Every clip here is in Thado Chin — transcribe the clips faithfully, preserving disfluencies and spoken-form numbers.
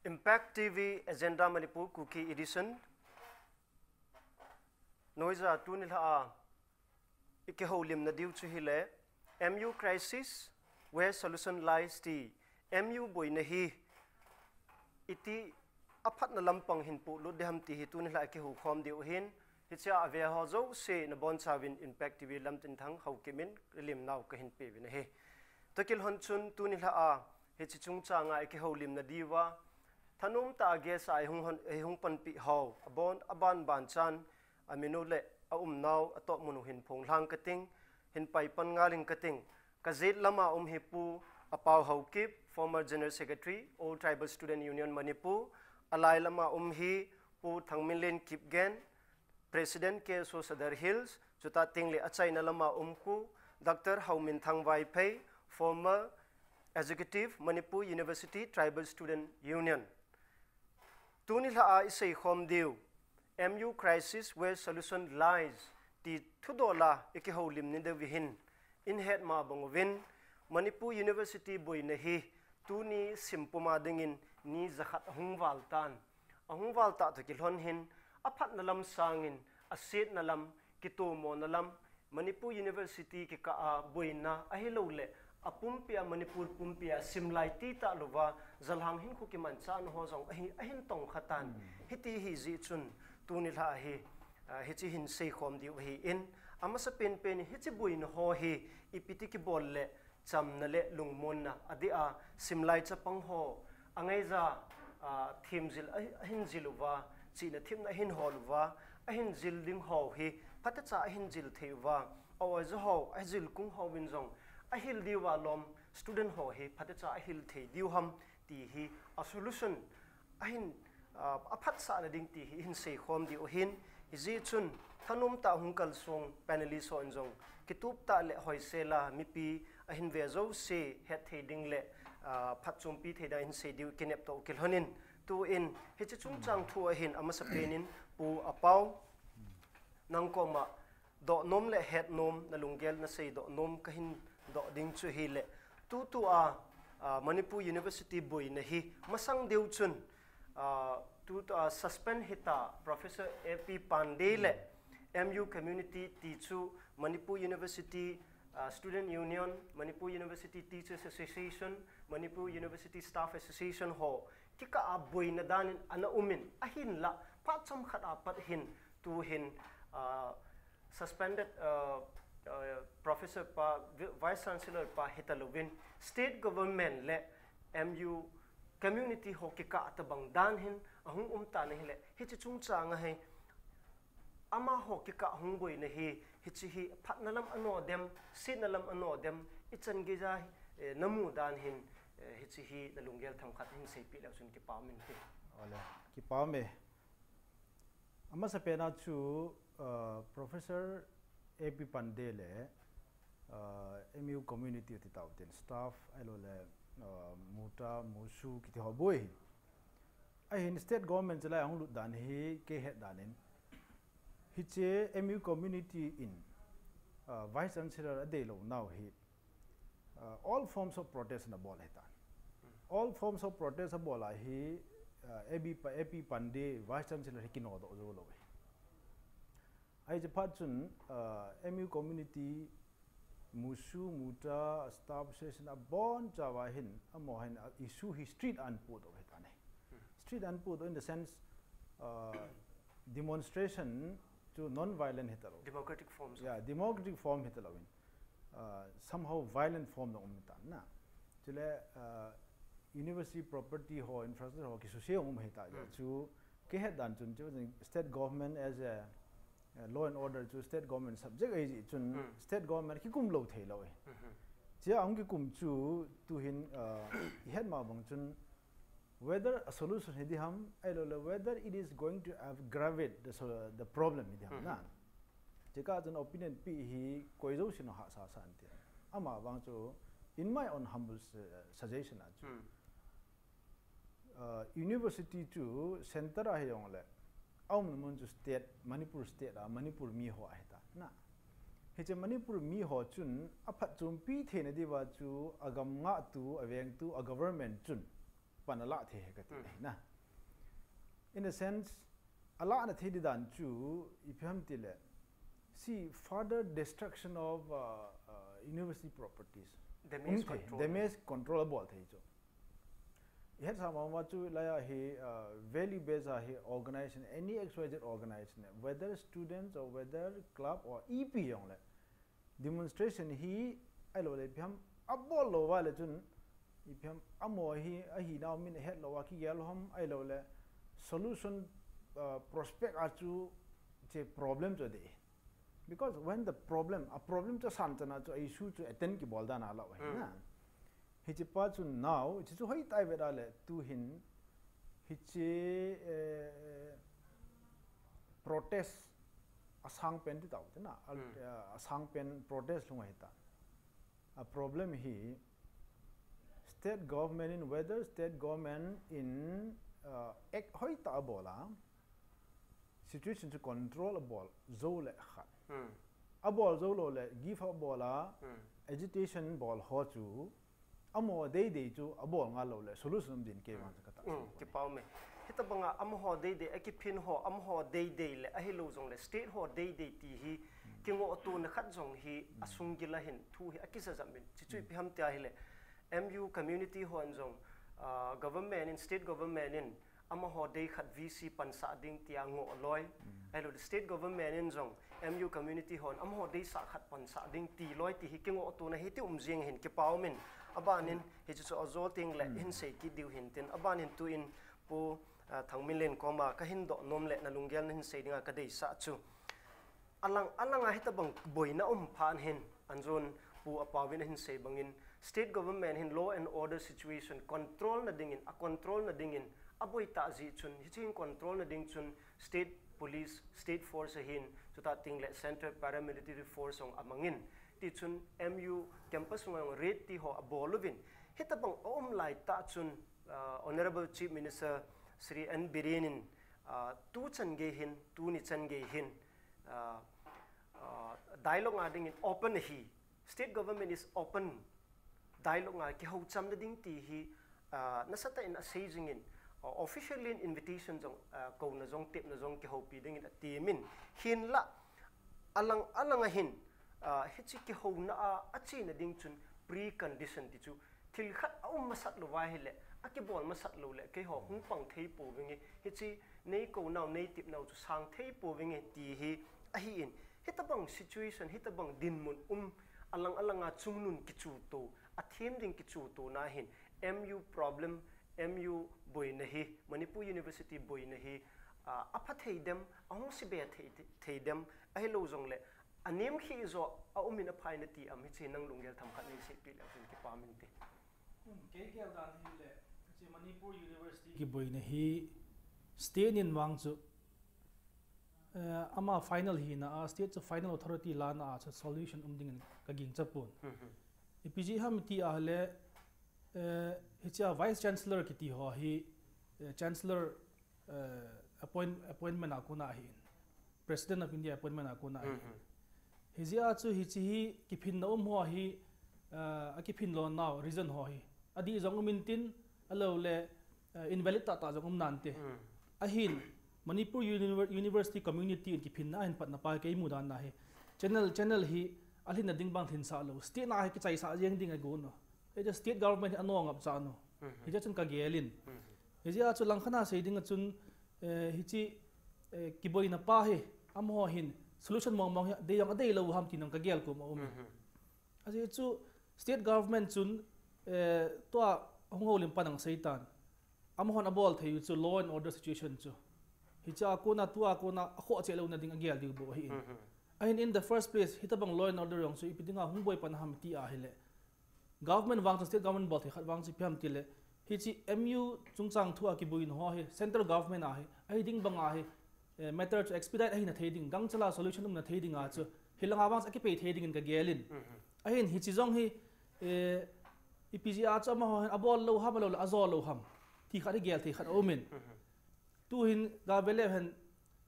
Impact T V Agenda Manipur Kuki Edition. Noija tuni lha a i kihoulimna diu chu hile, M U crisis, where solution lies ti, M U boina hi iti aphatna lampang hin pulut ding ham ti hi tuni lha a kihou khom diu hin, hichea ave ho jouse nabonchauvin Impact T V lamtin thang houkimin limnau kahin peuvin ahi. Tukilhon chun tuni lha a hiche chungchanga i kihoulimna diuva, thanom tah a guest a i hung hon, i hung panpi ho, abon, aban ban chan, aminu le aumnau, atohmun u hin phonglhang kating, hin paipan ngal ing kating. Kajet lama um hi Pu Apau Haokip, former General Secretary, All Tribal Student Union Manipur, alai lama um hi Pu Thangminlen Kipgen, President K S O Sadar Hills, chuta tengle achaina lama um Pu Doctor Haominthang Vaiphei, former Executive Manipur University Tribal Student Union. Tuni lha a i seikhom diu, M U crisis where solution lies, ti thudola i kihoulimna diu hin, in hetma bang uvin, Manipur University boina hi tuni simpuma dingin ni jakhat ahung val tan. Ahung val tah tukilhon hin, aphatna lam sangin, asetna lam, kitomona lam, Manipur University kikah a boina ahilouleh, apumpia Manipur pumpia simlai tita louva, jalhang hinkho kimanchahna ho jong ahi, ahin tongkha tan. Hmm. Hiti hijeh chun, tuni lha hi, ah, hiche hin seikhom diu ahin, amasa penpen hiche boina ho hi, ipi ti kibol le, chamna le lungmonna adeh a, simlai chapang ho, angaija, ah, themjil a, ahin jil uva, chihna themna ahin hol uva, ahin jil ding ho hi, phatecha ahin jil thei uva, a-oja ho, ajilkung hovin jong, ahil diuva lom, student ho hi, phatecha ahil thei diu ham, ti hi, a solution, ahin, ah, aphatsahna ding ti hi, ihin seikhom diu ahin, hijeh chun, thanom tah hung kalsong, panelist hon jong, kitup tah le hoisela, mipi, ahin ve jouse, hetthei ding le, ah, phatchompi thei ding ahin sei diu, kineptoh kilhonin, tuin, hiche chungchang thu ahin, amasa penin, Pu Apau, nang koma, dohnom le hetnom, nalunggel nasei dohnom kahin doh ding chu hile, tutua, ah, Manipur University boina hi, masang diu chun, ah, tutua suspend hita Professor A P Pandey le M U community ti chu Manipur University, ah, Student Union, Manipur University Teachers Association, Manipur University Staff Association ho, kikah a boina danin ana umin, ahinla, phat chomkhat a pat hin, tuhin, ah, suspended, ah, ah, Professor pa, Vi-, Vice Chancellor pa hitalouvin, State Government le M U community ho kikah a tabang dan hin, ahung um tan ahile, hiche chungchanga hi, amaho kikah hung boina hi, hiche hi phatna lam ano dem, setna lam ano dem, ichan geija, eh, namu dan hin, eh, hiche hi nalunggel themkhat hin seipeh leu chun kipa umin te. Ole, kipa ume. Amasa pena chu, uh, Professor A P Pandey le, uh, M U community ti tau tin staff, ahilou le, uh, MUTA, MUSU kiti ho bou hi. Ahin state government chulai ahung lut dan hi kei het dan in. Hiche M U community in, uh, Vice Chancellor adeilou nau hi, uh, all forms of protest ana bol ahitan. All forms of protest abol a hi, uh, A P Pa-, A P Pandey Vice Chancellor hi kinodoh joulou ahi. Ahi che phat chun, uh, M U community, MUSU, MUTA, staff association abonchauva hin, amaho hin, uh, issue hi street a ana potdoh ahitan ahi. Street a ana potdoh in the sense, uh, demonstration chu non-violent hitalou. Democratic forms of Yeah, democratic form hitalouvin. Uh, somehow violent form dang um tan na. Chule, uh, university property ho, infrastructure ho, kisuse um hita ja. Hmm. Chu, kei het dan chun, chu, state government as a, uh, law and order chu state government subject ahi jeh chun, Hmm. state government kikum lou theilou ahi. Hmm. Chia ahung kikum chu, tuhin, uh, i het ma bang chun, whether a solution hi ding ham, ahilou le, whether it is going to aggravate the so-, the problem hi ding ham, Hmm. na. Chekah chun opinion pe hi koi jouse nahahsa sa ante. Amavang chu, in my own humble su-, suggestion a chu. Hmm. Uh, university chu center a hijongle, aumna mun chu state, Manipur state a, Manipur mi ho ahitan na. Hiche Manipur mi ho chun, aphatchompi theina diuva chu, agam ngahtu, avengtu, a government chun. pan alah thei ahi kati ahi na. In a sense, alahna thei di dan chu ipi ham tile, see, further destruction of uh, uh, university properties. Damage control. Damage control abol thei chu. Ihet sa mama chu laiya hi uh, value based a hi organization, any X Y Z organization, whether students or whether club or E P jong le, demonstration hi ahilou le ipi ham abol lou va le chun ipi ham amaho hi ahi nau min ahet lou a kigel ham ahilou le solution uh, prospect a chu che problem chu de. Because when the problem, a problem chu san chana chu a issue chu attend kibol dan a lou ahi na. Hiche pa chu now, hiche chu hoi tai ve da le, tu hin, hiche eh, protest asang pen ti tau te na, a, eh, asang pen protest lung ahi ta. A problem hi state government in, whether state government in uh, act hoi ta abol a, situation chu control abol jou le khat. Abol jou lou le, give up abol a, agitation bol ho chu, amaho deidei chu abol ngal lou le, solution um din kei vang chu kata. Kipa um e. Hitabanga amaho deidei, akiphin ho, amaho deidei le, ahilou jong le, state ho deidei ti hi, kingoh tona khat jong hi, asung gil a hin, thu hi akija jam in, chi chu ipi ham tia hile, M U community hon jong, uh, government in, state government in, amaho dei khat V C pansah ding tia ngoh loi. Ahilou le state government in jong M U community hon amaho deisah khat pansah ding ti loi ti hi kingoh tona hi ti um jing hin kipa um in aban in hichu chu ajo ting le hin sei kit diu hin tin aban in tu in Pu uh, Thangminlen koma kahin doh nom le na lunggel na hin sei dinga kadeisah chu. Alang, alanga hitabang boina um phan hin, anjon Pu Apauvin ahin sei bangin, state government hin law and order situation control na dingin, a control na dingin, aboi ta ji chun, hiching control na ding chun, state police, state force ahin, chuta ting le central paramilitary force ong amangin, ti chun M U campus ong raid ti ho abol uvin, hitabang a um lai ta chun, uh, Honorable Chief Minister Shri N Biren in, uh, tu chan gei hin, tu ni chan gei hin, uh, uh, dialogue nga dingin open ahi. State government is open. Dialogue nga kihou chamna ding ti hi, uh, nasatah in asei jingin, uh, officially in invitation jong, uh, kouna jong, tepna jong kihoupi dingin atimin. Hinla, alang, alang ahin, uh, hichi kihouna a, achena ding chun precondition ti chu, thil khat a um masat lou va hile, akibol masat lou le, keiho hung pang thei pouvinge, hichi nei kou nau, nei tep nau chu sang thei pouvinge, ti hi ahin. Hitabang situation, hitabang dinmun um, alang alanga chungnun kichuto, athem ding kichuto na hin, M U problem, M U boina hi, Manipur University boina hi, ah, apha thei dem, ahung sibe thei, thei dem, ahilou jongle, anem khi jo, a umin aphai nati am hichi nang lunggel themkhat nei seipeh le uvin kipa min te. Kei gel dan hile, hichi Manipur University kiboina hi state in vang chu, eh, ama final hina a, state chu final authority lana a chu solution um dingin kagingcha pon. Ipi jeh ham iti ahile, eh, hichia Vice Chancellor kiti ho hi, eh, Chancellor, eh, appoint, appointment a kona ahin. President of India appointment a kona ahin. Hijeh a chu hichi hi kiphinna um ho hi, eh, akiphin lou nau reason ho hi. Adih jong um intin, alou le, eh, invalid tahtah jong um nante. Ahin, Manipur Univer-, University community in kiphinna ahin patna pa kei mudan na hi. Channel, channel hi alhinna ding bang lhinsah lou. State na hi kichaisah jeng ding agon u. Hiche state government hi anong apcha nu. Hiche chun kagel in. Hijeh a chu langkhat a sei ding a chun, eh, hichi, eh, kiboina pa hi, amaho hin, solution mong mong hi, dei jong adei lou ham ti nang kagel kom a um. Ajeh chu state government chun, eh, tua hung houlim pa nang seitan. Amahon abol thei u chu law and order situation chu. Hicha kona tua kona akhoh cheh louna ding agel diu bou ahin. Ahin in the first place, hitabang law and order jong chu ipi dinga hung boi pan ham ti ahile. Government vang chu state government bol thei khat vang chu ipi ham tile. Hichi M U chungchang thu a kiboina ho hi, central government a hi, ahi ding banga hi, eh, matter chu expedite ahina thei ding, gangchela solution umna thei dinga chu, hilanga vang chu akipei thei dingin kagel in. Ahin hichi jong hi, eh, ipi jeh a chu amaho hin abol lou ham, alou le ajo lou ham. Ti khat hi gel thei khat a um in. Tuhin gave leu hen,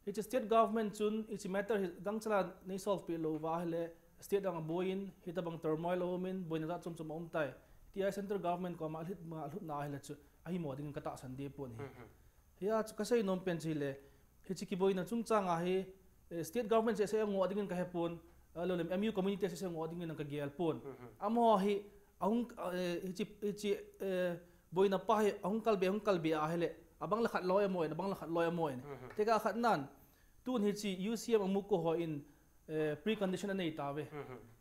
hiche state government chun hiche matter hi gangchela nei solve peh lou va hile, state dang aboi in, hitabang turmoil a um in, boina jat chom chom a um tai. Tia central government koma alhit ma, alhutna hile chu, ahimo dingin katahsan deh pon ahi. Hia chu kasei nom pen chu hile, hiche kiboina chungchang a hi, eh, state government seh seh angoh dingin kahepon, ah, lolem M U community seh seh angoh dingin kagel pon. Amaho hi, ahung, eh, hiche, hiche, eh, boina pa hi, ahung kalbe, ahung kalbe ahile, abang le khat loi amo in, abang le khat loi amo in. Tekah khat nan, tun hiche U C M amuko ho in, eh, precondition anei tauve.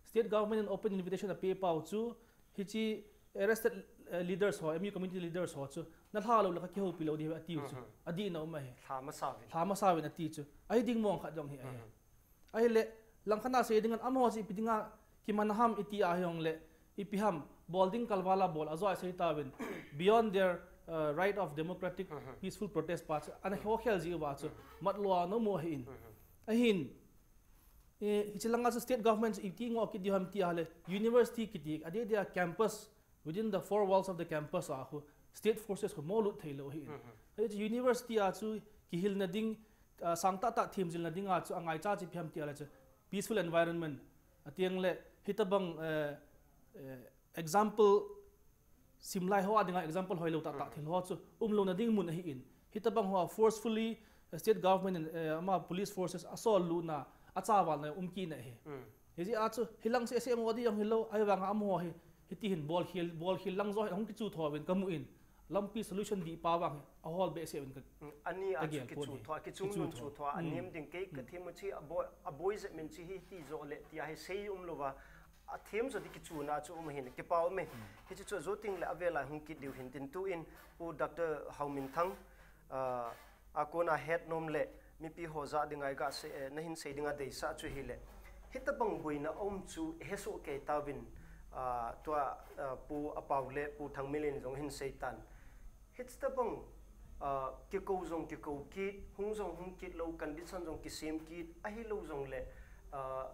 State government in open invitation apeh pau chu, hiche arrested, eh, leaders ho, M U community leaders ho chu, nalha lou le kakihoupi lou ding atiu chu. Adihna um ahi. Lha masa uvin. Lha masa uvin ati chu. Ahi ding mong khat jong hi ahi. Ahile, langkhat a sei ding in amaho chu ipi dinga kiman ham iti ahi jongle, ipi ham, bol ding kalval a bol ajo asei tauvin, beyond their, uh, right of democratic peaceful protest pa chu, ana hokhel ji uva chu, mat lou a ana um u ahin. Ahin, eh, hiche langa chu state government chu iti ngoh kit diu ham ti ahile, university kiti, adeh dia campus, within the four walls of the campus a khu, state forces khu molut thei lou ahin. Hiche university a chu kihilna ding, ah, sang tahtah themjilna dinga chu angaicha chu ipi ham ti ahile chu, peaceful environment, atiang le, hitabang, eh, eh, example, simlai ho a dinga example hoilou tahtah thil ho chu, umlouna ding mun ahin. Hitabang ho forcefully, eh, state government in, eh, ama police forces asol lutna, achavalna um kit na ahi. Hijeh a chu, hilang seh seh angoh ding jong hilou, ahivanga amaho hi, hiti hin bolkhel, bolkhel lang jo hi ahung kichu tho uvin kamu in, lampi solution dih pa vang hi, ahol behseh uvin ka, ani a chu kagel pon ahi. Kichu tho, kichungnung chu tho, anem ding kei kathem u chu, aboi, aboi jep min chu hiti jo le, tia hi sei umlouva, athem jo ding kichuna chu um ahin, kipa um e. Hiche chu ajo teng le avel a hung kit diu hin tin tuin, Pu Doctor Haominthang, ah, a kona het nom le mipi ho jah dinga iga sei, eh, nahin sei dinga deisah chu hile, hitabang boina um chu ihesoh kei tauvin, ah, tua, ah, Pu Apao le Pu Thangminlen jong ahin sei tan. Hitabang, ah, kikou jong kikou kit, hung jong hung kit lou, condition jong kisem kit, ahilou jongle, ah,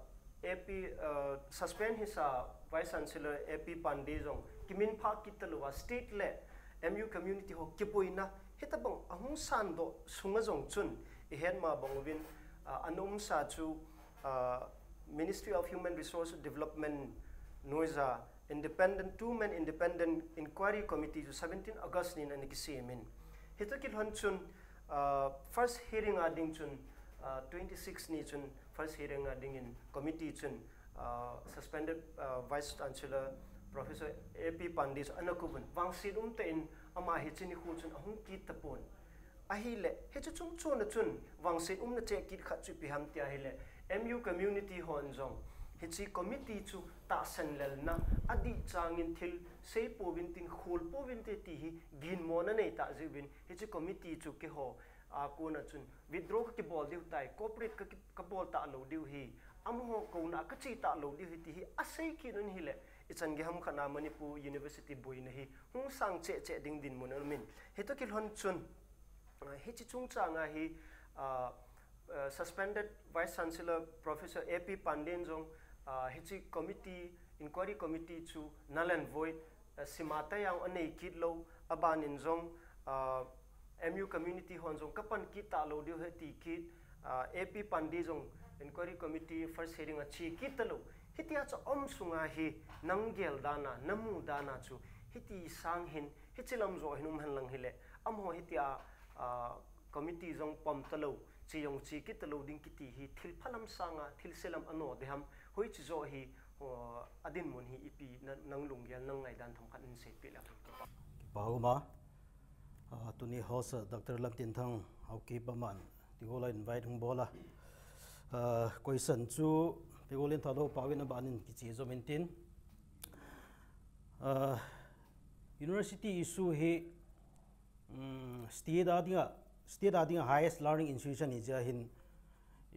A P, ah, suspend hisa Vice Chancellor A P Pandey jong kiminphah kit talouva, state le M U community ho kiboina hitabang ahung sandoh sunga jong chun, ihet ma bang uvin, ah, ana umsa chu, ah, Ministry of Human Resource Development noija independent, two-man independent inquiry committee chu seventeen August nin ana kisemin. Hitoh kilhon chun, ah, first hearing a ding chun, ah, twenty-six ni chun first hearing a dingin committee chun, ah, suspended, ah, Vice Chancellor Professor A P Pandey chu ana kup un. Vangset umtah in ama hiche nikho chun ahung kit tapon. Ahile, hiche chungchon a chun, vangset umna cheh kit khat chu ipi ham ti ahile, M U community hon jong hiche committee chu tahsan lelna, adih changin thil sei pouvin tin, khol pouvin te ti hi ginmona nei tah jeh uvin, hiche committee chu keiho a kona chun withdraw kakibol diu tai, cooperate ka, kabol talou diu ahi, amaho kouna kache talou diu ahi ti hi asei kit un ahile, ichan gei ham khat a Manipur University boina hi hung sang cheh cheh ding dinmun aumin. Hitoh kilhon chun, ah, hiche chungchang a hi, ah, ah, suspended Vice Chancellor Professor A P Pandey in jong, ah, hiche committee, inquiry committee chu null and void, ah, sima taiya anei kit lou, aban in jong, ah, M U community hon jong kapan kit talou diu ahi ti kit, ah, A P Pandey jong inquiry committee first hearing a che kit talou. Hitia chu aum sunga hi nang gel dan a, namu dan a chu hiti sang hin, hiche lam joh hin um hen lang hile, amaho hitia, ah, committee jong pom talou, che jong che kit talou ding kiti hi thil phalam sanga thil selam ano ding ham, hoiche joh hi, oh, adinmun hi ipi na, nang lunggel nang ngaidan themkhat in seipeh le. Kipa um a, ah, tuni host, ah, Doctor Lamtinthang Haokip aman, Tiguola invite hung bol a. Ah, question chu, Tiguola in thalou pau in aban in kiche jom in tin. Ah, university issue hi, um, state a dinga, state a dinga highest learning institution hi jeh hin,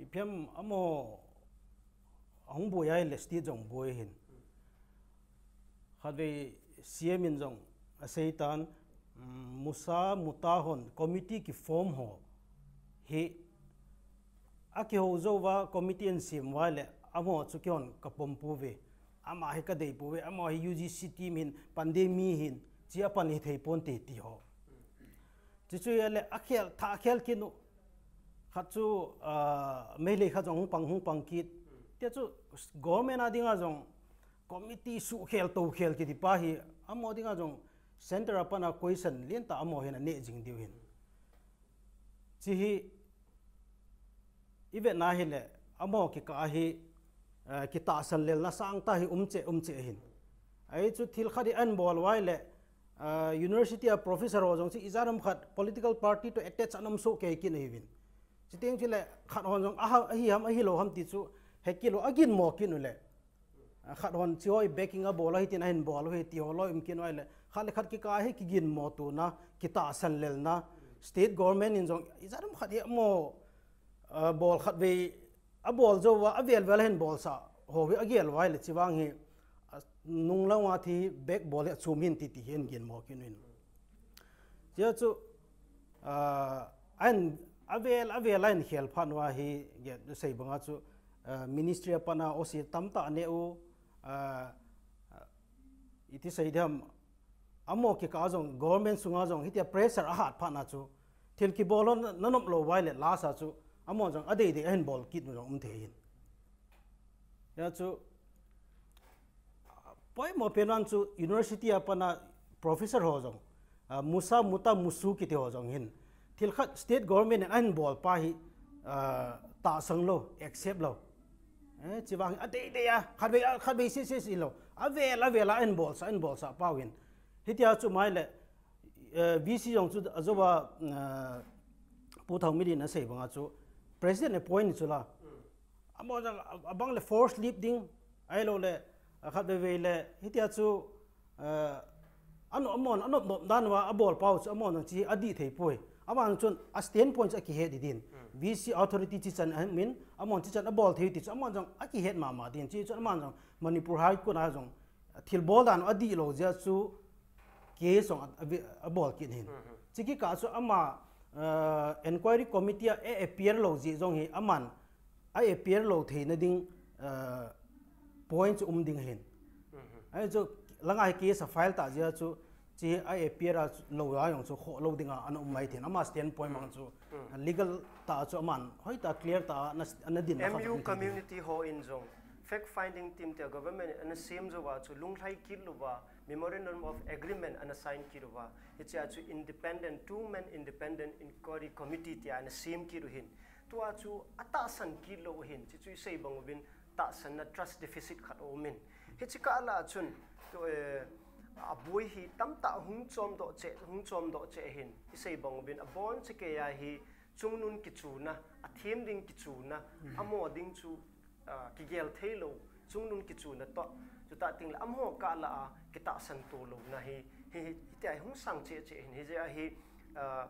ipi ham amaho ahung boi a ahile state jong boi ahin. Khatvei C M in jong asei tan, um, MUSA, MUTA hon committee kiform ho hi akihou jouva committee in sem uva ahile amaho chu keihon kapom pouve. Ama hi kadei pouve, amaho hi U G C team ahin, Pandey mi ahin, che apan hithei ponte ti ho. Chuchu ahile akhel, thah khel kit u. Khat chu, ah, Meitei khat jong hung pang, hung pang kit. Tia chu government a dinga jong committee suhkhel, toukhel kiti pa hi, amaho dinga jong center a pat a question lentah amaho hin aneh jing diu hin. Chi hi i vetna hile amaho kikah a hi, eh, kitahsan lelna sangtah hi um cheh, um cheh ahin. Ahi chu thil khat hi ahin bol uva ahile, eh, university a professor ho jong chu ijat ham khat political party toh attach ana um soh kei kit ahiuvin. Chuteng chule khat hon jong aha, ahi ham, ahilou ham ti chu he kit lou, aginmo kit u le. Ah, khat hon chi hoi backing abol ahi tin ahin bol u ahi ti ho loi um kit u ahile, khat le khat kikah a hi kiginmo tona, kitahsan lelna, state government in jong ijat ham khat hi amaho, ah, bol khat vei abol jou uva, avel vel ahin bolsah ho hi agel uva ahile, chi vang hi, ah, nung lang uva thi back bol hi achom hin ti, ti hi ahin ginmo kit u hin. Chia chu, ah, ahin, avel, avel ahin khel phat uva hi, ge, sei banga chu, ah, ministry a pat a O C tamtah aneh u, ah, ah, iti sei diham, amaho kikah a jong, government sunga jong, hitia pressure ahat phat na chu, thil kibol ho na, nanop lou uva ahile, last a chu, amaho jong adeidei ahin bol kit u jong um thei hin. Hia chu, ah, poimo pen vang chu university a pat a professor ho jong, ah, Musa, Muta, Musu kiti ho jong hin, thil khat state government in ahin bol pa hi, ah, tahsan lou, accept lou. Eh, chi vang hi adeidei a, khatvei a, khatvei seh seh seh lou. Avel, avel a ahin bolsah, ahin bolsah pau hin. Hitia chu mai le, eh, V C jong chu ajou va, eh, Pu Thangminlen in asei banga chu president appoint chu la. Amaho jong a, abang le force lip ding, ahilou le, akhat vei vei le, hitia chu, eh, ano, amahon anop nop dan uva abol pau chu amahon jong chi adih thei poi. Amahon chun a standpoint chu akihet ding din. V C authority chi chan amin, amahon chi chan abol thei ti chu amahon jong akihet mama din. Chi chu amahon jong Manipur High Court a jong thil bol dan u adih lou jeh chu case jong a, a, abol kit hin. Chi kikah chu ama, eh, inquiry committee a, a appear lou jeh jong hi aman a appear lou theina ding, eh, point chu um ding ahin. Ahi chu langa hi case a file ta jeh chu chi a appear a lou a jong chu khoh lou dinga ana um mai tin ama standpoint mang chu legal ta chu aman hoitah clear ta ana, ana din na kha M U chu um thei ding. Community ho in jong fact finding team te government ana sem jou va chu lunglhai kit lou va memorandum of agreement ana sign kit lou va, hichea chu independent, two man independent inquiry committee tia ana sem kit u hin. Tua chu atahsan kit lou u hin, chi chu isei bang uvin tahsanna trust deficit khat aumin. Hichi kah lah a chun, tu, eh, aboi hi tamtah hung chom doh cheh, hung chom doh cheh hin, isei bang uvin abon cheh kei a hi chungnung kichuna, athem ding kichuna, amaho ding chu, ah, kigel thei lou, chungnung kichuna toh, chutah teng le amaho kah lah a kitahsan to louna hi, hi, hi, hitia hi hung sang cheh cheh hin, hijeh a hi, ah,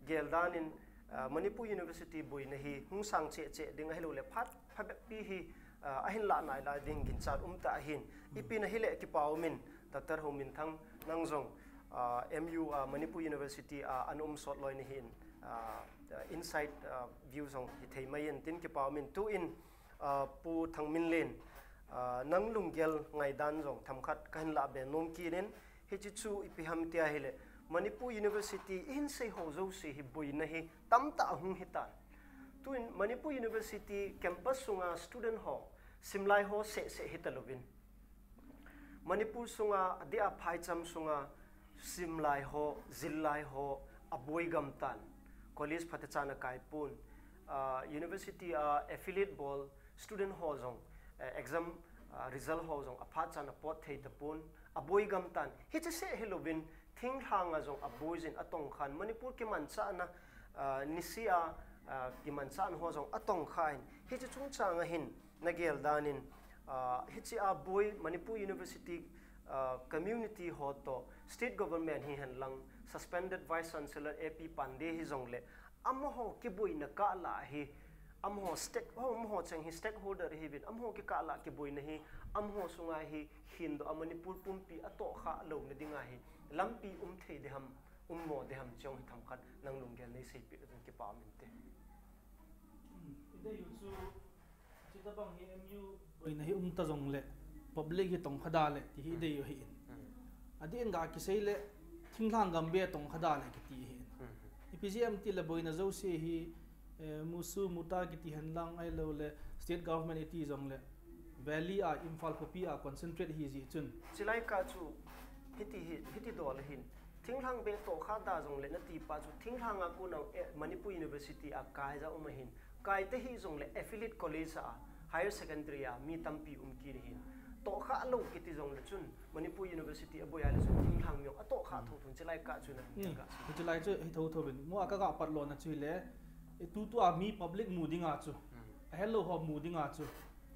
gel dan in, ah, Manipur University boina hi hung sang cheh cheh ding ahilou le phat, phabep pi hi, ah, ahin lah nai lai ding ginchat um tah ahin. Ipi na hile kipa umin, Doctor Hominthang nang jong, ah, M U, ah, Manipur University, ah, ana um sot loi nahin, ah, inside, ah, view jong hithei mai in tin kipa umin tu in, ah, Pu Thangminlen, ah, nang lunggel ngaidan jong themkhat kahin lah be nom kit in, hichi chu ipi ham tia hile, Manipur University ihin sei ho jouse hi boina hi tamtah ahung hitan. Tuin Manipur University campus sunga student ho, simlai ho seh seh hita louvin. Manipur sunga, adeh a phaicham sunga, simlai ho, jillai ho, aboi gam tan. College phatechan akai pon. Ah, university a affiliate bol student ho jong, eh, exam, ah, result ho jong aphatchan apot thei tapon. Aboi gam tan. Hichi seh hilouvin, thinglhang a jong aboi jin atongkhan. Manipur kimanchahna, ah, niseh a, ah, kimanchahna ho jong atongkhan. Hichi chungchang a hin, nagel dan in, ah, hichi a boi Manipur University, ah, community ho toh, state government hihen lang, suspended Vice Chancellor A P Pandey hijongle, amaho kiboina kah lah hi, amaho stake, ho, amaho cheng hi stakeholder hiuvin, amaho kikah lah kiboina hi, amaho sunga hi, hindoh a Manipur pumpi atohkhah louna dinga hi, lampi um thei diham, ummo diham chong hi themkhat, nang lunggel neiseipeh ding kipa um inte. Hmm, idei u chu, chutabang hi M U boina hi umta jongle, public hi tongkha da le, ti hi idei u ahin. Adeh in ga kisei le, thinglhang gam beh tongkha da le, kiti ahin. Ipi jeh ham tile boina jouse hi, eh, Musu, Muta kiti hen lang ahilou le, state government iti jongle, Valley a, Imphal khopi a, concentrate ahi jeh chun. Chilai kah chu, hiti hi, hiti dol ahin. Thinglhang beh tohkha ta jongle nati pa chu thinglhang a kona, eh, Manipur University a kai ja um ahin. Kai te hih jongle affiliate college a, higher secondary a mi tampi um kit ahin. Tohkha lou kiti jongle chun Manipur University a boi a le chun thinglhang miong a tohkha tho thun chilai ka chu na Hmm. ka. Chilai chu hi tho tho bin. Mo a ka ga pat lo na chu le. E tu tu a mi public mu ding a chu. A hello ho mu ding a chu.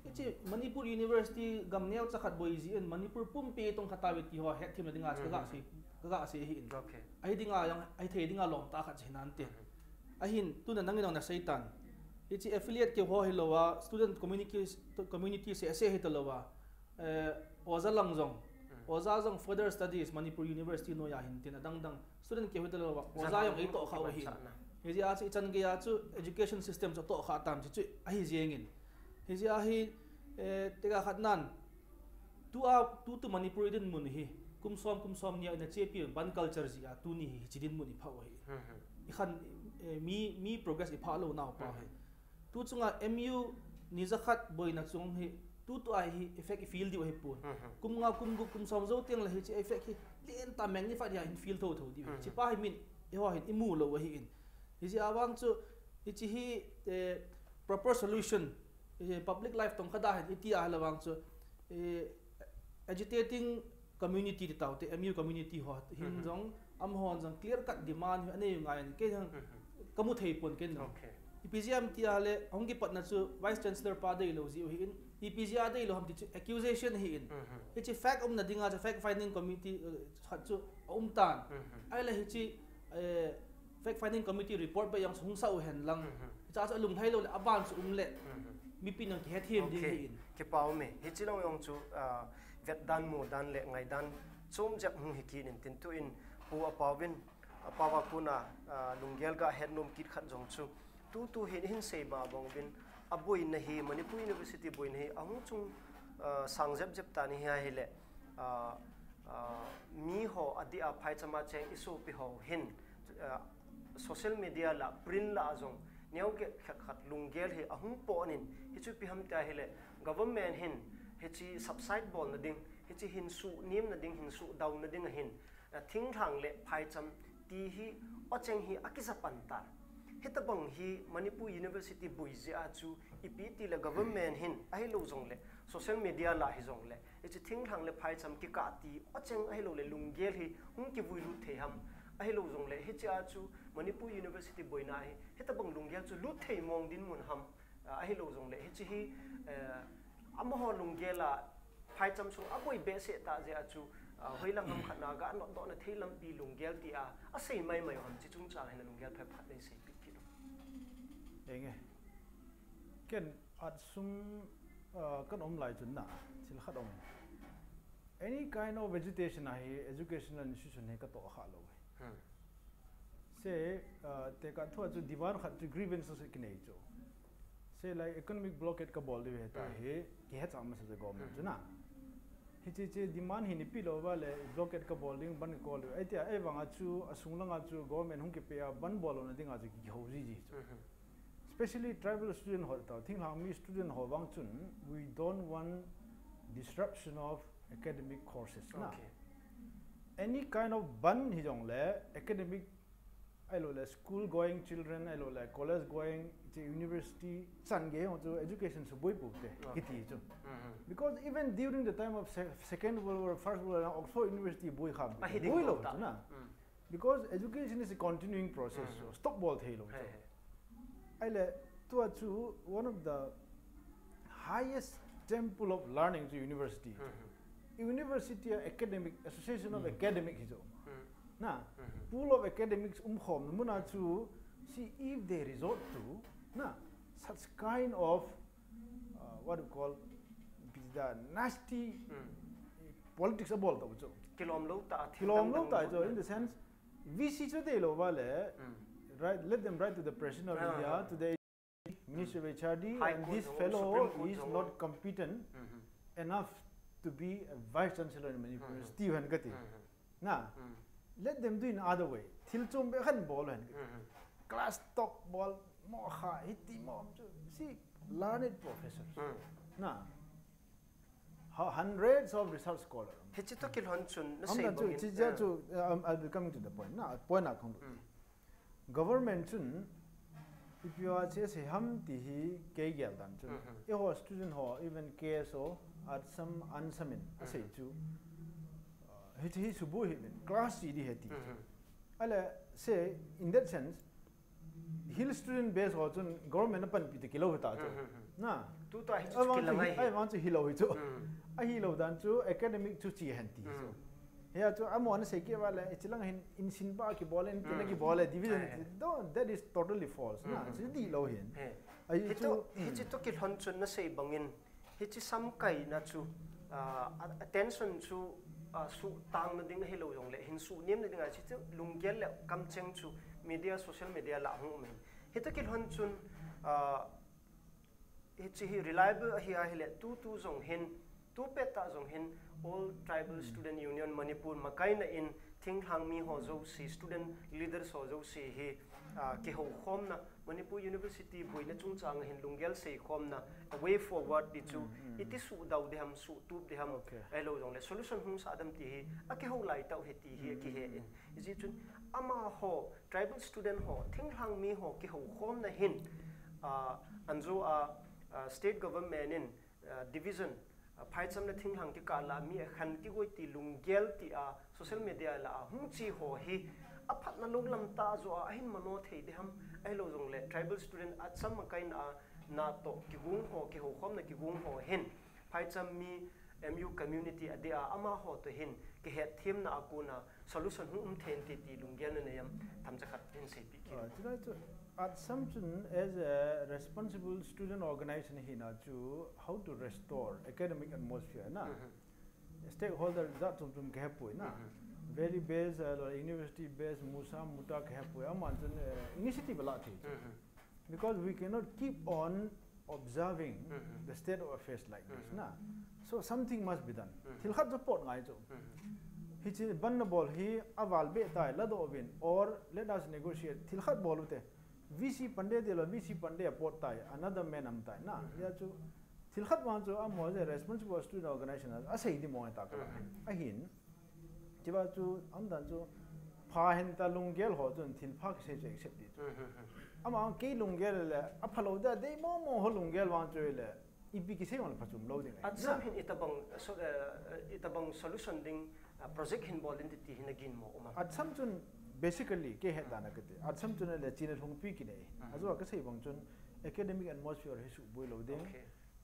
Hiche Manipur University gam neo cha khat boi ji in Manipur pumpi tong khat a ve ti ho het thim na ding a chu ka ga sei, ka ga sei hi in. Okay. Ahi ding a jong, ahi thei ding a lom ta khat chi nan te. Ahin, tuna nangin jong na sei tan. Hiche affiliate keu ho hi lou a, student community, community se, se hi ta lou a. Eh, oja lang jong. Oja jong further studies Manipur University noi a hin tin adang dang. Student keu hi ta lou a. Oja jong ei tohkha u hin. Hijeh a chu i chan gei a chu education system chu tohkha tam chi chu ahi jeng in. Hijeh a hi, eh, tega khat nan. Tu a, tu tu Manipur i dinmun hi. Kum som, kum som ni a ina chepi ban culture ji a tuni hi, hiche dinmun i pha u hi. I khan, eh, mi, mi progress i pha lou nau pa hi. Tu chunga M U ni ja khat boina chung hi, tu tu a hi effect i feel diu hi pon. Kum nga, kum gup, kum som jou teng le hiche effect hi len ta magnified hi a hin feel tho tho diu hi. Hiche pa hi min, eiho hin i mu lou hi in. Hijeh a vang chu, hiche hi, eh, proper solution, eh, public life tong khat a hin i ti a hi la vang chu, eh, agitating community ti tau te, M U community ho hin jong, amaho jong clear cut demand hi anei u ngai in, kei jong ka mu thei pon ken jong. Okay. Ipi jeh ham ti a le, hung kipat na chu Vice Chancellor pa deilou ji u hi in, ipi jeh a deilou ham ti chu accusation hi in. Hiche fact um na ding a chu fact finding committee, eh, khat chu a um tan. Ahile hiche, eh, fact finding committee report beh jong hung sa u hen lang. Hiche chu a lunglhai lou le, aban chu um le. Mipi nang kihe thim ding hi in. Kipa um e. Hiche nong jong chu, ah, vet dan, mu dan le ngai dan chom jep hung hi kit in tin tu in Pu Apauvin, Apauva kona, ah, lunggel ga het nom kit khat jong chu. Tu tu hin, hin sei ba bang uvin, a boina hi, Manipur University boina hi, ahung chung, ah, sang jep jep ta ni hi ahile, ah, ah, mi ho adeh a phaicham a cheng i sopi ho hin, ah, social media la, print la jong, neo khat khat lunggel hi ahung pon in, hichu ipi ham ti ahile, government hin, hiche subside bol na ding, hiche hin suh nem na ding, hin suh dau na ding ahin, ah, thinglhang le phaicham ti hi, o cheng hi akija pan ta. Hitabang hi Manipur University boi jeh a chu ipi ti le government hin ahilou jongle social media la hi jongle hiche thinglhang le phaicham kikah ti o cheng ahilou le lunggel hi hung kivui lut thei ham ahilou jongle hiche a chu Manipur University boina hi hitabang lunggel chu lut thei mong dinmun ham, ah, ahilou jongle hiche hi, eh, amaho lunggel a phaicham sung a boi behseh ta jeh a chu, ah, hoilang ham khat na ga notdoh na thei lampi lunggel ti a, asei mai mai u ham chi chungchang hin a lunggel phabep khat nei seipeh kit u. Enge. Ken at sum, ah, kan um lai chun na, thil khat um. Any kind of agitation a hi educational institution hi ka toh kha lou. Hmm. Se, ah, tekah thu a chu demand khat chu grievances kinei chu. Se like economic blockade ka bol diu hi ta hi, kihe chang masa chu government chu na. Hiche che demand hi nei peh lou va le blockade ka bol ding ban ka call diu. Ai tia, ei vang a chu, a sung lang a chu government hung kipe a ban bol lou na ding a chu kihou ji ji chu. Especially tribal student ho ta, thinglhang mi student ho vang chun, we don't want disruption of academic courses na. Okay. Any kind of ban hi jong le academic ahilou le school going children, ahilou le college going, hiche university chan gei ho chu education suboi pou te, okay, kiti chu. Because even during the time of se-, Second World War, First World War, Oxford University boi kham, ahi ding boi lou ta chu na. Because education is a continuing process, so stop bol thei lou chu. Ahile, tua chu one of the highest temple of learning chu university. University a academic, association of academic hi chu. Na, pool of academics umkhom na mun a chu, see if they resort to, na, such kind of, uh, what do you call, the nasty politics abol ta chu. Kilom lou ta, kilom lou ta chu, in the sense, V C chu deilou va le, right, let them write to the President of India, to the Ministry of H R D, and this fellow is not competent enough to be a vice chancellor in Manipur University hen kati. Na, let them do in other way. Thil chom beh khat bol hen kati. Class talk bol, mo kha, hiti mo, chu, see, learned professors. Na, Hundreds of research scholar. Hichi to kilhon chun na sei bangin. Chi ja chu, um, I'll be coming to the point. Na point a kong. Government chun ipi a che sei ham ti hi kei gel dan chun. Eiho student ho, even K S O, ATSAM, ANSAM in a sei chu. Hichi hi subu hi class chi di he ti. Ale say, in that sense, hill student base ho chun government a panpi te kilou ta chu. Na. Tu ta hi chu kilang ai. Ai vang chu hilou hi chu. Ahilou dan chu academic chu chi hen ti chu. Hia chu amon sei ke vale, chilang hin insin ba kibol in tina kibol division. Don't, that is totally false. Na, chu di lou hin. Ai chu hichi to kilhon chun na sei bangin. Hichi samkaina chu attention chu suhtang na ding hilou jongle hin suhnem na ding a hichi lunggel le kamcheng chu media, social media la hung um hin. Hita kilhon chun hichi hi reliable ahi ahile tu tu jong hin tu pet ta jong hin All Tribal Student Union Manipur makaina in thinglhang mi ho jouse, student leaders ho jouse hi kihoukhomna Manipur University boina chungchang a hin lunggel seikhomna a way forward ti chu iti suhdau diham, suhtup diham, ahilou jongle solution hung sah dam ti hi akihou lai tau hi ti hi akihe in. Hijeh chun amaho tribal student ho, thinglhang mi ho kihoukhomna hin anjo a state government in division phaicham le thinglhang kikah la mi akhen kigoi ti lunggel ti a social media la a hung chi ho hi aphatna lou lam tah jo a ahin mano thei diham, ahilou jongle tribal student ATSAM makaina a natoh kigong ho, kihoukhomna kigong ho hin phaicham mi M U community a dia amaho to hin kihetthemna a kona solution hung um thei ti ti lunggel na nei am themcha khat hin seipeh kit. Chulai chu ATSAM chun as a responsible student organization hina chu how to restore academic atmosphere na. Stakeholder jat chom chom kahepoi na. Valley based, university based, MUSA, MUTA kahepoi. Aman chun initiative la thei chu. Because we cannot keep on observing the state of affairs like this na. So something must be done. Thil khat chu pot ngai chu. Hichi ban na bol hi aval be tai, ladoh uvin, or let us negotiate. Thil khat bol ute. V C pan de de lou, V C pan de a pot tai, another man am tai na. Hia chu thil khat vang chu amaho je responsible student organization asei di mo ta ka. Ahin Chiva chu, aumdan chu, pha hin ta lunggel ho chun thil pha kisei chu accept di chu. Ama kei lunggel le, aphalou da, dei mo mo ho lunggel vang chu le, ipi kisei vang le phachom lou ding. ATSAM hin itabang, itabang solution ding project hin bol in ti hin agin mo uma. ATSAM chun basically kei het dan a kati. ATSAM chun le China lhungpi kinei. Ajo kasei bang chun academic atmosphere hi suboi lou ding.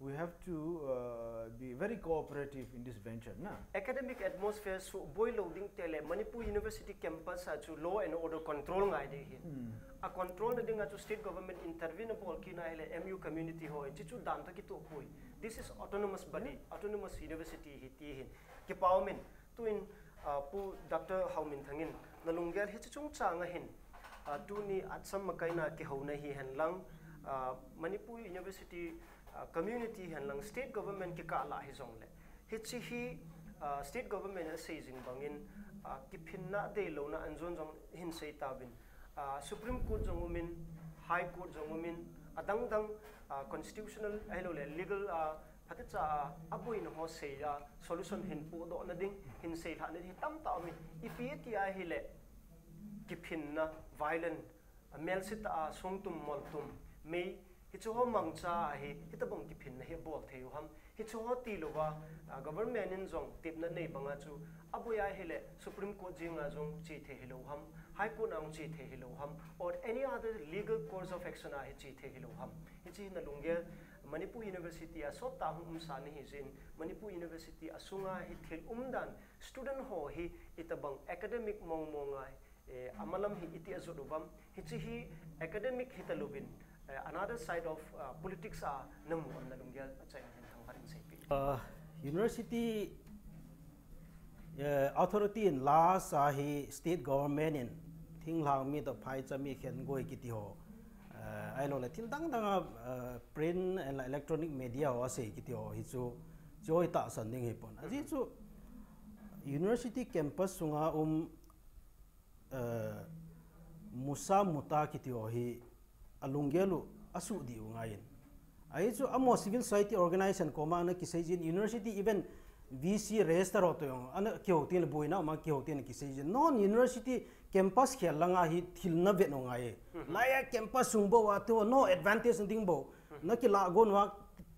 We have to uh, be very cooperative in this venture na. Academic atmosphere suboi lou ding tele Manipur University campus a chu law and order control ngai ding hin. A control na ding a chu state government intervene bol kit na hile M U community ho chi chu dan ta kitoh poi. This is autonomous body, autonomous university hi ti hin. Kipao min Tuin Pu Doctor Haominthang in na lunggel hichi chungchang a hin tuni ATSAM makaina kihouna hi henlang Manipur University community henlang state government kikah lah hi jongle hichi hi state government a sei jing bangin kiphinna deilouna anjon jong hin sei tauvin Supreme Court jong umin, High Court jong umin, adang dang constitutional ahilou le legal a Phatecha a, aboina ho sei a, solution hin pohdoh na ding, hin seilhah na ding hi tamtah um in, ipi ati a hile, kiphinna, violent, a, melsetah a, songtum, moltum, mei, hichu ho mangcha a hi, hitabang kiphinna hi bol thei u ham, hichu ho tilouva, a, government in jong tepna nei banga chu, aboi a hile, Supreme Court jeng a jong che thei hilou ham, High Court a jong che thei hilou ham, or any other legal course of action a hi che thei hilou ham. Hichi hi na lunggel Manipur University a sottah hung umsa nahi jeh in, Manipur University a sunga hi thil umdan student ho hi itabang academic mong mong a, eh, amalam hi iti ajot uvam, hichi hi academic hitalouvin, eh, another side of, uh, politics a namu am na lunggel achaina hin thangvah in seipeh. Uh, university Eh, authority in last a hi state government in thinglhang mi toh phaicha mi khen goi kiti ho. Eh, ahilou le thil dang dang a, eh, print and electronic media ho asei kiti ho hi chu, chu hi tahsan ding hi pon. Ajeh chu university campus sunga um, eh, MUSA MUTA kiti ho hi alunggel u asuh diu ngai in. Ahi chu amaho civil society organization koma ana kisei jin university even V C register ho toh jong ana kihou tin le boina ma kihou tin kisei jin. Non university campus khel langa hi thil na vet u ngai. Laiya campus sung bou a toh no advantage na ding bou. Na kila gon wa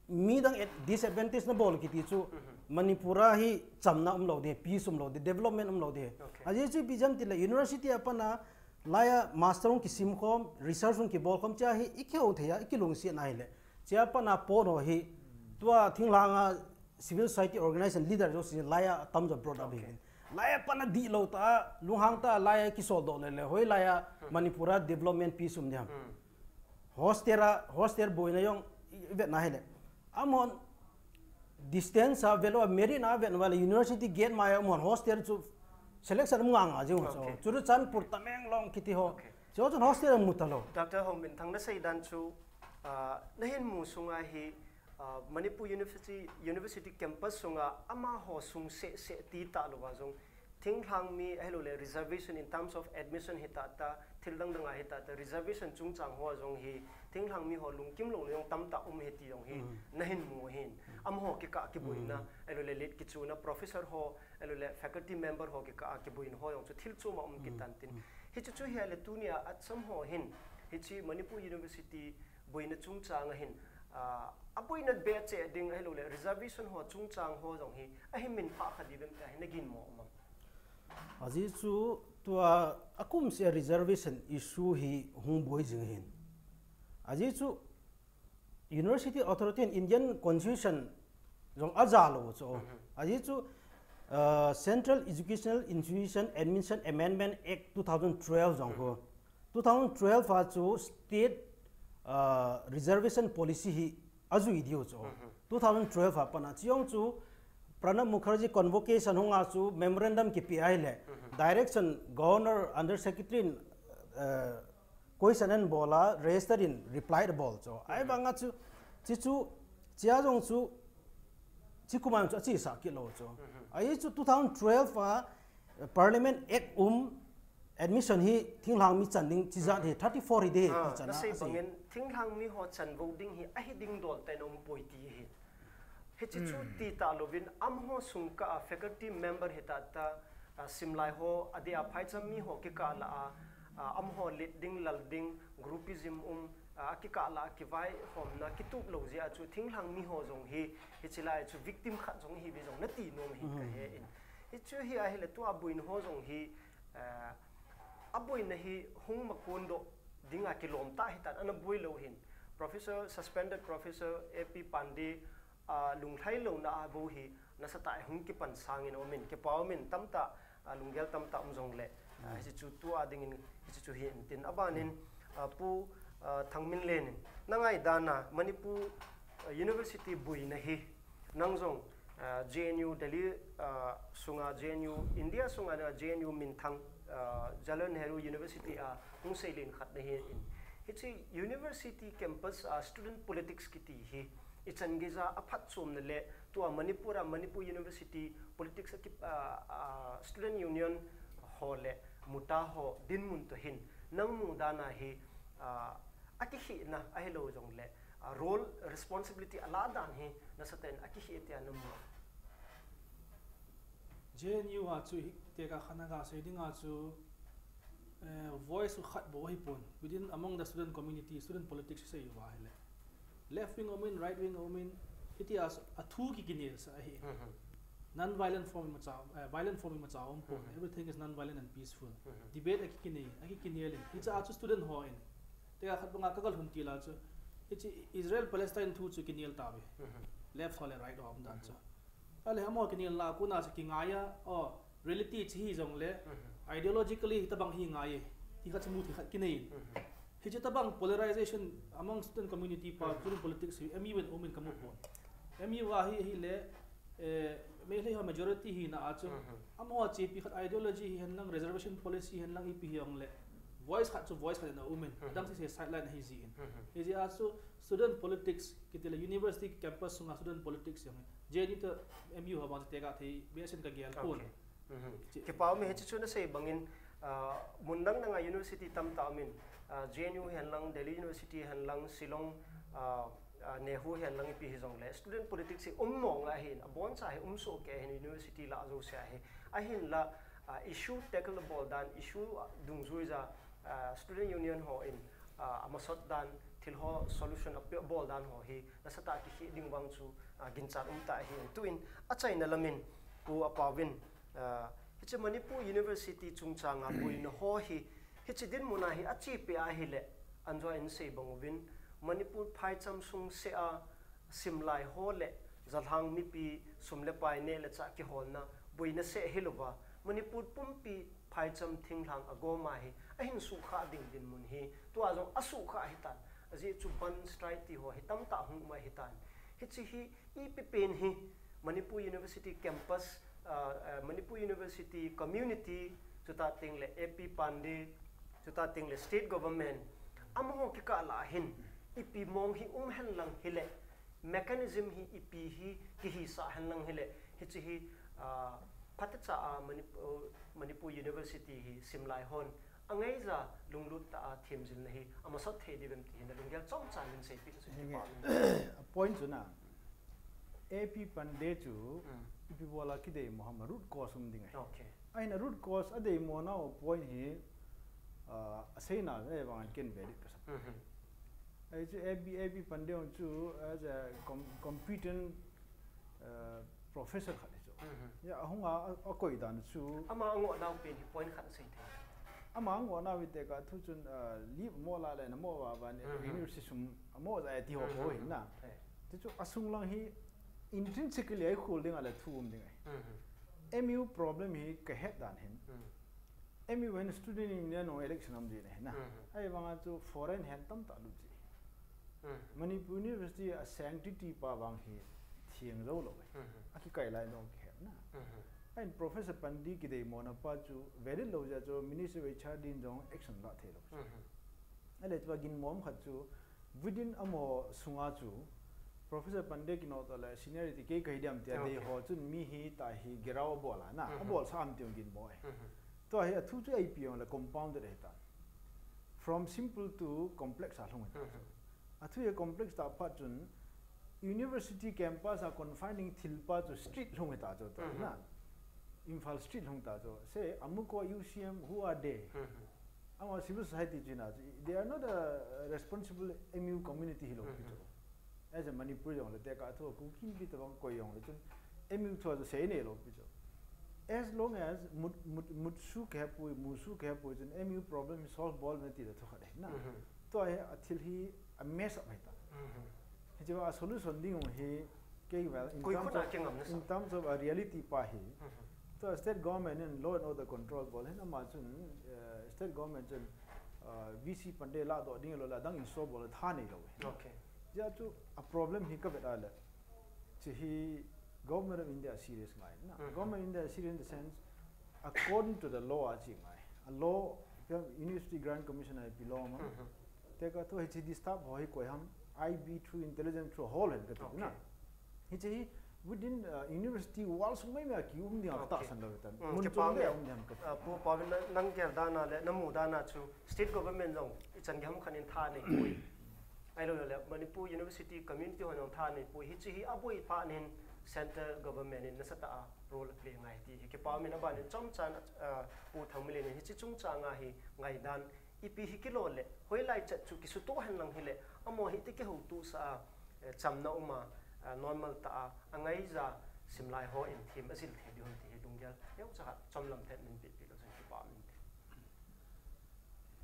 midang disadvantage na bol kiti chu Manipur a hi chamna umlou de, peace umlou de, development umlou de. Ajeh chu ipi jeh ham tile university a pat na laiya master hung kisim khom, research hung kibol khom chia hi i kihou thei a, i kilungset na hile. Chia pat na pon ho hi tua thinglhang a civil society organization leader jo si laiya tam jo brought up hi. Laiya pat na dihlou ta, lunghang ta, laiya kisol doh le le, hoi laiya Manipur a development peace um diam. Hostel a, hostel boina jong i vet na hile. Amon distance a velo a merit na vet na vale university gate ma ya amon hostel chu selection um nga nga jing so. Churachandpur Tamenglong kiti ho. Chu chun hostel mu ta lo. Doctor Hongminthang na sei dan chu, ah, na hin mu sunga hi, ah, Manipur University, University campus sunga amaho sung se se ti ta lo wa jong thinglhang mi ahilou le reservation in terms of admission hi ta ta, thil dang dang a hi ta ta, reservation chungchang ho jong hi thinglhang mi ho lungkim lou jong tam ta um hi ti jong hi na hin mu hin. Amaho kikah kiboina, ahilou le late kichuna professor ho, ahilou le faculty member ho kikah kiboina ho jong chu thil chom a um kitan tin. Hichu chu hi le tunia acham ho hin, hichi Manipur University boina chungchang a hin, ah, aboina be che ding ahilou le reservation ho chungchang ho jong hi ahi min pha kha di bem te hi na gin mo ma. Ajeh chu tua akum se reservation issue hi hung boi jing hin. Ajeh chu University Authority and Indian Constitution jong aja lo chu. Ajeh chu, uh, Central Educational Institution Admission Amendment Act two thousand twelve jong ho. Two thousand twelve a chu state, uh, reservation policy hi ajui diu chu. Two thousand twelve a pat na chiong chu Pranab Mukherjee convocation hunga chu memorandum kipi ahile, direction Governor Under Secretary in, uh, question an bol a, register in reply bol chu. Ahivanga chu, chi chu, chia jong chu, chi kuman chu achi sa kilo chu. Ahi chu two thousand twelve a, uh, Parliament Act um admission hi thinglhang mi chan ding chi jat hi thirty four hi de hi chan a sei. Bangin thinglhang mi ho chan vo ding hi ahi ding dol te nom poi ti hi. Hichi chu ti ta lovin amaho sung kah a faculty member hi ta ta, ah, simlai ho, adia phaicham mi ho kikah la a, ah, amaho let ding, lal ding, groupism um, ah, kikah la a kivai homna kitup lo jeh a chu thinglhang mi ho jong hi, hichi lai chu victim khat jong hi vi jong na ti nom hi ka he in. Hichu hi ahile tua boina ho jong hi, ah, aboina hi hung makon doh dinga kilom ta hi tan ana boi lo hin. Professor, suspended Professor A P Pandey, ah, lunglhai louna a bou hi nasatah a hung kipan sangin um in, kipa um in tamtah, ah, lunggel tamtah um jong le, ah, hichi chu tua dingin hichi chu hi in tin aban in, ah, Pu, ah, Thangminlen in na ngai dan a Manipur, ah, University boina hi nang jong, ah, J N U Delhi, ah, sunga J N U, India sunga na J N U minthang, ah, Jawaharlal Nehru University a hung seilen khat na hi in. Hichi university campus a student politics kiti hi ichan geija aphatchomna le tua Manipur a Manipur University politics a ki, ah, ah, student union ho le MUTA ho dinmun toh hin nang mu dan a hi, ah, akikhehna ahilou jong le, ah, role responsibility ala dan hi nasatah in akikheh tia na mu. J N U a chu hi tekah khat na ga sei ding a chu, eh, voice khat bou hi pon. Within among the student community, student politics sei uva hi le. Left wing um in, right wing um in, hiti a, a thu ki kinel sa ahi. Non-violent form ima cha, eh, violent form ima cha um pon. Everything is non-violent and peaceful. Debate a ki kinei, a ki kinel in. Hicha a chu student ho in. Tekah khat banga ka gal hun ti la chu. Hichi Israel Palestine thu chu kinel ta ve. Left ho le right ho um dan chu. Ale amaho kinelna kona chu kingai a, o, reality chu hi jong le, ideologically hitabang hi ngai e, ti khat chu mu thei khat kinei in. Hichi tabang polarization among student community pa, student politics hi M U in um in ka mu pon. M U a hi, hi le, eh, Meitei ho majority hina a chu, amaho chepi khat ideology hi hen lang, reservation policy hen lang ipi hi jong le, voice khat chu voice khat in a um in, adang sese sideline ahi ji in. Hijeh a chu student politics, kiti le university campus sunga student politics jong hi. J N U toh M U ho vang chu tekah thei behseh in ka gel pon. Kipa um e, hichi chu na sei bangin, ah, mun dang dang a university tamtah um in, ah, J N U hen lang, Delhi University hen lang, Shillong, ah, Ah, NEHU hihen lang ipi hijongle student politics hi um mong ahin, aboncha hi um soh kei ahin, university lah jouse ahi. Ahinla, ah, issue tackle abol dan, issue, ah, dungjui ja, ah, student union hon, ah, amasot dan, thil ho solution api-, abol dan ho hi nasatah a kikhel ding vang chu, ah, ginchat umtah ahin. Tuin achaina lamin Pu Apaovin, ah, hiche Manipur University chungchanga boina ho hi, hiche dinmun a hi achepi ahile, anjo in sei bang uvin, Manipur phaicham sung seh a simlai ho le jalhang mipi sum le pai neh le chah kiholna boina seh hilouva, Manipur pumpi phaicham thinglhang agom a hi ahin suhkhah ding dinmun hi tua jong asuhkhah ahitan. Ajeh chu bandh strike ti ho hi tamtah hung um ahitan. Hiche hi ipi pen hi Manipur University campus, ah, ah, Manipur University community, chuta tengle A P Pandey, chuta tengle state government, amaho kikah lah hin ipi mong hi um hen lang hile, mechanism hi ipi hi kihisah hen lang hile, hiche hi, ah, phatecha a Manip-, uh, Manipur University hi simlai hon angaija lunglut tah a themjilna hi amasat thei diu vem ti hi nalunggel chomcha in seipeh in. Hi, Pu Apaovin. A point chu na, A P Pandey chu, hmm, ipi bola kideimo ham, root cause um ding ahi. Okay. Ahin a root cause adeimo nau point hi, ah, aseina, eh, vang ken valid kasa. Mhm. Ahi chu A P, A P Pandey chu as a com-, competent, uh, professor khat ahi chu. Mhm. Ya, ahung a, a, akoi dan chu. Ama angoh nau pen hi point khat sei thei. Ama angoh nau hi tekah thu chun, uh, leave mo la le na mo va va ni, mhm, university sum amo ja ti ho, mhm, ho hin na. He. Ti chu asung lang hi intrinsically ahi khol ding a le thu um ding ahi. Mhm. M U problem hi kahet dan hin. Mhm. M U hin student union ho election um ji ne na. Mhm. Ahivanga chu foreign hand tamtah lut ji. Mhm. Manipur University a sanctity pa vang hi theng jou lou e. Mhm. Akikai lai nong kihet na. Mhm. Ahin Professor Pandey kideimona pa chu valid lou jeh a chu Ministry of H R D in jong action la thei lou. Mhm. Ahile chua ginmo khat chu within amaho sunga chu Professor Pandey kinoh toh le seniority kei kahi diam tia, okay, dei ho chun mi hitah hi gherao abol a na, mhm, abol sa am ti jong ginmo e. Mhm. Tua hi athu chu ipi jong le compounded ahitan. From simple to complex a lhung ahitan. Mhm. Athu hi complex tah phat chun university campus a confining thil pa chu street lhung ahita chu ta, mhm, na. Imphal street lhung ta chu. Say, Amuko U C M, who are they? Mhm. Ama civil society chu na, they are not a responsible M U community hilou pi chu. Mhm. As a Manipur jong le tekah thu Kuki Inpi tabang koi jong le chun M U thu chu sei nei lou pi chu. As long as mut, mut, mutsu kehpui, musu kehpui chun M U problem solve bol na ti le thu khat ahi na. Mhm. Tua hi athil hi a mess up ahita. Mhm. Hiche a solution ding hi kei vel in terms of, in terms of a reality pa hi. Mhm. Tua state government in law and order control bol hin ama chun, eh, state government chun, eh, V C Pandey ladoh ding lou le adang install bol le tha nei lou e. Okay. Hijeh chun a problem hi kavet a le, hiche hi Government of India serious ngai na. Mhm. Government of India serious in the sense, according to the law a chi ngai. A law, University Grant Commission a ipi law ma. Mhm. Tekah thu hiche disturb ho hi koi ham, I B through intelligence through hol hen kati na. Okay. Hiche hi within, uh, university wall sung mai mai a kium ding a, okay, tahsan lou tan. Mm, mun chung le um ding a kati. Uh, Pu Apaovin, nang gel dan a le, namu dan a chu state government jong ichan gei ham khat in tha nei poi. Ahilou le Manipur University community hon jong tha nei poi. Hiche hi aboi phat in central government in nasatah a role aplay ngai ti hi kipa umin, aban in chomchan, uh, Pu Thangminlen in hiche chungchang a hi ngaidan ipi hi kilo le, hoilai chet chu kisutoh hen lang hile, amaho hi ti kihoutoh sah a, eh, chamna um a, eh, normal tah a, angaija simlai ho in them ajil thei diu ham ti hi lunggel neocha khat chomlam thet min pehpeh lou chun kipa umin te.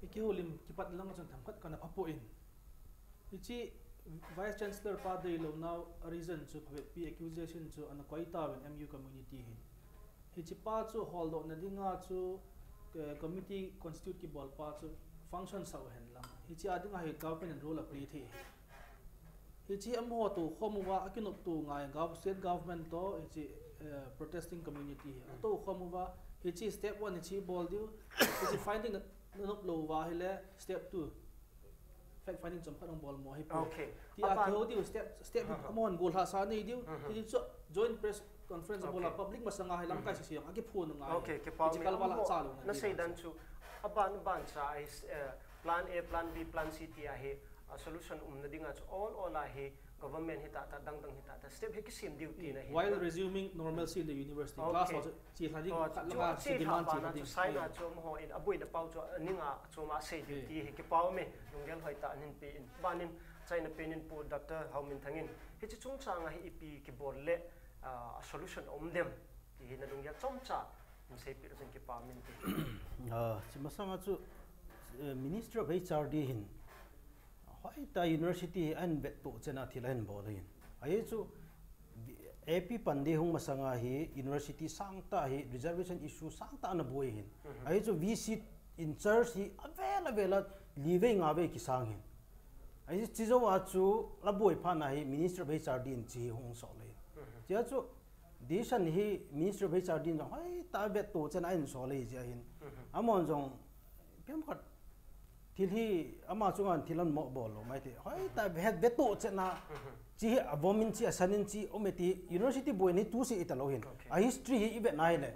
I kihoulim kipat lang chun themkhat kana phapoi. Hiche Vice Chancellor pa deilou nau a reason chu phabep pi accusation chu ana koi tauvin M U community hin. Hiche pa chu holdohna dinga chu, eh, committee constitute kibol pa chu function sah u hen lang. Hiche a dinga hi government in role aplay thei. Hiche amaho toukhom uva akinoptou ngai gov-, state government toh hiche, eh, protesting community hi. Atoukhom uva hiche step one hiche bol diu, hiche finding na, nanop lou uva hile step two. Fact finding chomkhat hung bol mo hi pu. Okay. Ti a kihou diu step, step hi amahon gollhahsa nei diu. Mhm. Hichu joint press conference a bol a public masanga hi lamkai sese jong akiphon u ngai. Okay, kipa umin. Hiche kalval a cha lou na sei dan chu aban ban cha a hi, eh, plan A, plan B, plan C ti a hi, a solution umna dinga chu ol ol a hi government hi tah tah, dang dang hi tah tah, step hi kisem diu tina hi. While resuming normalcy in the university, class ho chu chelha ding, khat langa chu demand chelha ding. Sign a chu amaho in aboina pau chu aninga chuma asei diu ti hi kipah ume, lunggel hoitah nahin pe in. Banin, achaina pen in Pu Doctor Haominthang in hiche chungchang a hi ipi kibol le, ah, solution um dem ti hi nalunggel chomcha in seipeh le chun kipah umin ti. Ah, hiche masanga chu, eh, Ministry of H R D hin hoitah university hi ahin vettoh chena thil ahin bol ahin. Ahi chu, A P Pandey hung masanga hi university sangtah hi reservation issue sangtah ana boi ahin. Ahi chu V C in charge hi avel avel a livei ngavei kisang ahin. Ahi chu, chujou a chu aboi phat na hi Ministry of H R D in hiche hi hung sol ahin. Chua chu decision hi Ministry of H R D in jong hoitah vettoh chena ahin sol ahi jeh hin. Amahon jong ipi ham khat thil hi ama chunga thil ahin mo bol lou maithei. Hoitah vet, vettoh chena hiche hi avom in hiche, asan in hiche, um e ti university boina hi tu seh hita lou ahin. A history hi ivet na hile,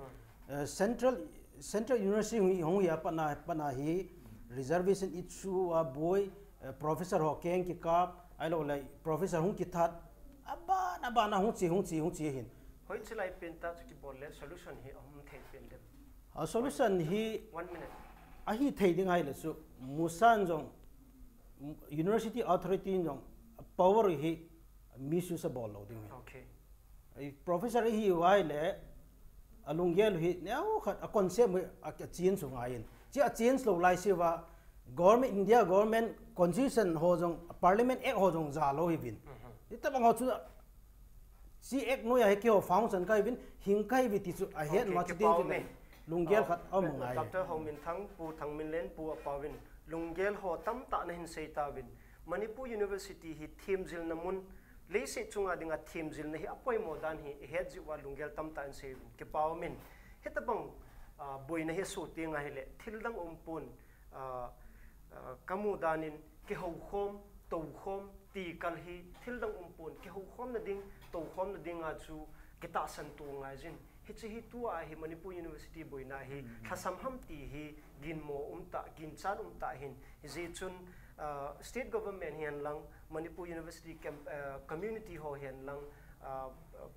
eh, Central, Central University hung hi, hung hi a pat na, pat na hi reservation issue a boi, eh, professor ho keng kikap, ahilou le professor hung kithat, aban, aban a hung che, hung che, hung che ahin. Hoiche lai pentah chu kibol le solution hi ahung thei pen dem? A solution hi, one minute, ahithei ding ahile chu, MUSA in jong, university authority in jong power hi misuse abol lou ding ahi. Professor ihiu ahile, alunggel u hi neokhat a concept hi a, a change u ngai in. Hiche a change lou lai seuva, government, India government constitution ho jong, Parliament Act ho jong ja lou ahiuvin. Hitobang ho chu hiche Act noiya hi keiho function kahiuvin, hing kahiuve ti chu ahet ma chu ding chu le lunggel khat aum ngai. Doctor Haominthang, Pu Thangminlen, Pu Apao in lunggel ho tamtah nahin sei tauvin, Manipur University hi themjilna mun, leiset chunga dinga themjilna hi apoimo dan hi ihet jeh uva lunggel tamtah in seiuvin, kipah umin. Hitobang, ah, boina hi asoh teng ahile thildang umpon, ah, ah, kamu danin kihoukhom, toukhom, ti kal hi thildang umpon, kihoukhomna ding, toukhomna dinga chu kitahsan to ngai jin. Hiche hi tua hi Manipur University boina hi lhasam ham ti hi ginmo umtah, ginchat umtah ahin. Hijeh chun, ah, state government hihen lang, Manipur University camp, ah, community ho hihen lang, ah,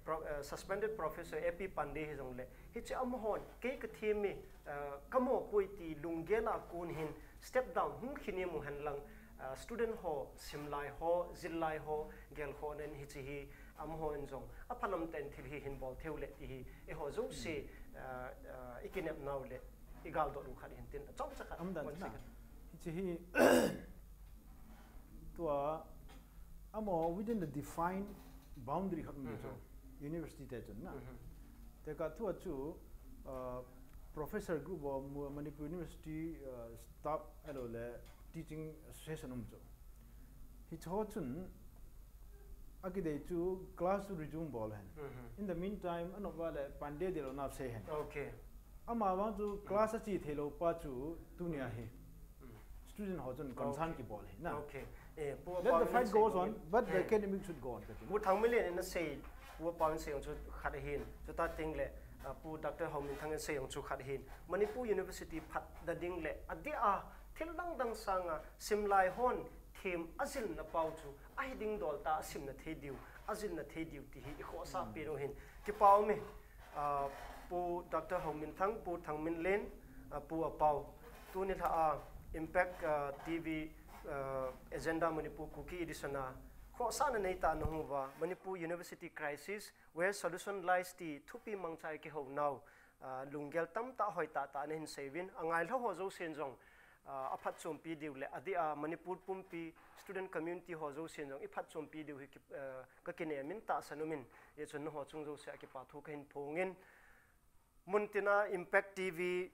pro-, ah, suspended professor A P Pandey hijongle, hiche amahon kei kathem e, ah, kamoh poi ti lunggel a kon hin step down hung kinem u hen lang, ah, student ho, simlai ho, jillai ho gelkhohna in hiche hi amahon jong aphalam tah in thil hi hin bol theiu le ti hi eiho jouse, ah, ah, ikinepnau le igaldoh u khat hin tin, achomcha khat. Hiche hi tua amaho within the defined boundary khat um chu, university te chun na. Tekah thua chu, ah, professor group ho, Mu-, Manipur University, ah, staff ahilou le teaching association um chu. Hicheho chun akidei chu class chu resume bol hen. In the meantime, anop uva le Pandey deilou na sei hen. Amavang chu class ache theilou pa chu tunia hi student ho chun concern kibol ahi na. Let the fight goes on, but the academic should go on, kati. Pu Thangminlen in asei, Pu Apao in asei jong chu khat ahin, chuti tengle, ah, Pu Doctor Haominthang in asei jong chu khat ahin. Manipur University phatna ding le adeh a thil dang dang sanga simlai hon them ajilna pau chu ahi ding dol tah, asimna thei diu, ajilna thei diu ti hi ikhohsah pen u hin. Kipah ume, ah, Pu Doctor Haominthang, Pu Thangminlen, ah, Pu Apao, tuni lha a Impact, ah, T V, ah, Agenda Manipur Kuki Edition a khohsahna neitah a nahung uva, Manipur University Crisis, Where Solution Lies ti thupi mangcha a ikihou nau, ah, lunggel tamtah hoitah tah nahin sei uvin, angailha ho jousen jong, ah, aphatchompi diu le adeh a Manipur pumpi student community ho jousen jong iphatchompi diu hi ki, ah, kakinem in tahsan umin, hijeh chun nangho chung jouse a kipathu kahin phongin, muntina Impact T V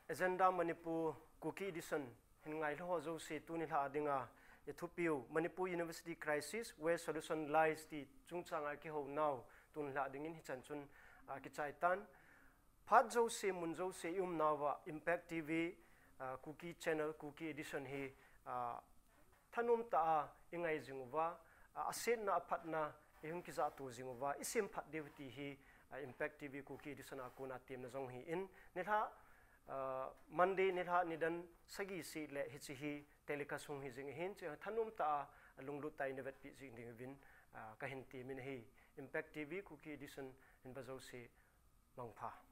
Agenda Manipur Kuki Edition hin ngailha ho jouse tuni lha a dinga ithupiu Manipur University Crisis, Where Solution Lies ti chungchang a ikihou nau tuni lha dingin hichan chun, ah, kichai tan. Phat jouse, mun jouse i um nauva Impact T V, ah, Kuki Channel, Kuki Edition hi, ah, thanom tah a i ngai jing uva, ah, asetna aphatna i hung kijahto jing uva, i semphat diu ti hi, ah, Impact T V Kuki Edition a kona temna jong hi in, nilhah, ah, Monday nilhah nidan sagi seh le hiche hi telecast hung hi jing ahin, hiche thanom tah a, lunglut tah in navetpeh jing ding uvin, ah, kahin temin ahi. Impact T V Kuki Edition in vejouse mangpha.